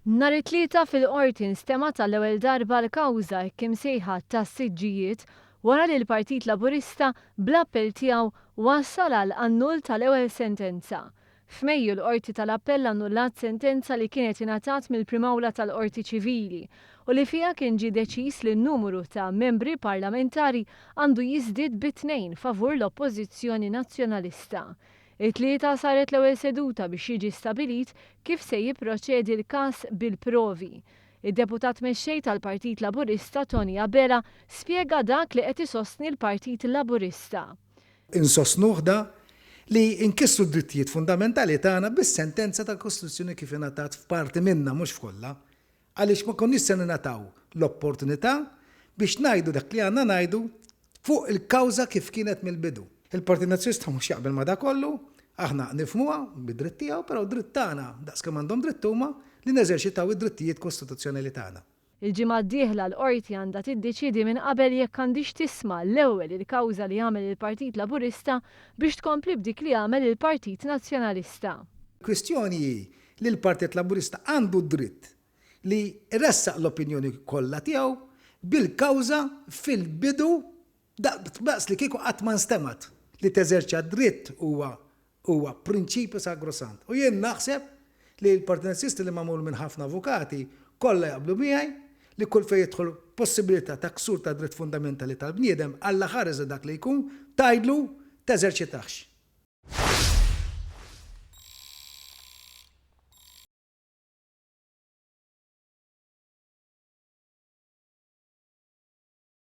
Nhar it-Tlieta fil-Qorti nstemgħet għall-ewwel darba l-kawża hekk imsejħa tas-siġġijiet wara li l-Partit Laburista bl-appell tiegħu wassal għal annull tal-ewwel sentenza. F'Mejju l-Qorti tal-Appell annullat sentenza li kienet ingħatat mill-Prim'Awla tal-Qorti Ċivili u li fiha kien ġie deċiż li n-numru ta' membri parlamentari għandu jiżdied bi tnejn favur l-Oppożizzjoni Nazzjonalista. It-Tlieta saret l-ewwel seduta biex jiġi stabilit kif se jipproċedi l-każ bil-provi. Id-Deputat Mexxej tal-Partit Laburista Tony Abela spjega dak li qed isostni l-Partit Laburista. Insostnuh da li nkissru d-drittijiet fundamentali tagħna bis-sentenza tal-Kostituzzjoni kif ingħatat f'parti minnha mhux f'kollha. Għaliex ma konniex se ningħataw l-opportunità biex ngħidu dak li għandna ngħidu fuq il-kawża kif kienet mill-bidu. Il-Partit Nazzjonalista mhux jaqbel ma' dak kollu, aħna nifhmuha, bid-dritt tiegħu, però d-dritt tagħna, daqs kemm għandhom dritt huma, li neżerċitaw id-drittijiet kostituzzjonali tagħna. Il-ġimgħa d-dieħla l-Qorti għandha tiddeċiedi minn qabel jekk għandhiex tisma' l-ewwel il-kawża li għamel il-Partit Laburista biex tkompli b'dik li għamel il-Partit Nazzjonalista. Il-kwistjoni hi li l-Partit Laburista għandu d-dritt li jressaq l-opinjoni kollha tiegħu bil-kawża fil-bidu daqs li kieku qatt ma nstemgħet. Li teżerċa dritt huwa huwa prinċipju sagrosant. U jien naħseb li l-Partit Nazzjonalista li magħmul minn ħafna avukati kollha jaqblu miegħi li kull fejn jidħol possibilità ta' ksur ta' dritt fundamentali tal-bniedem, Alla ħares li dak li jkun, tgħidlu teżerċitahx.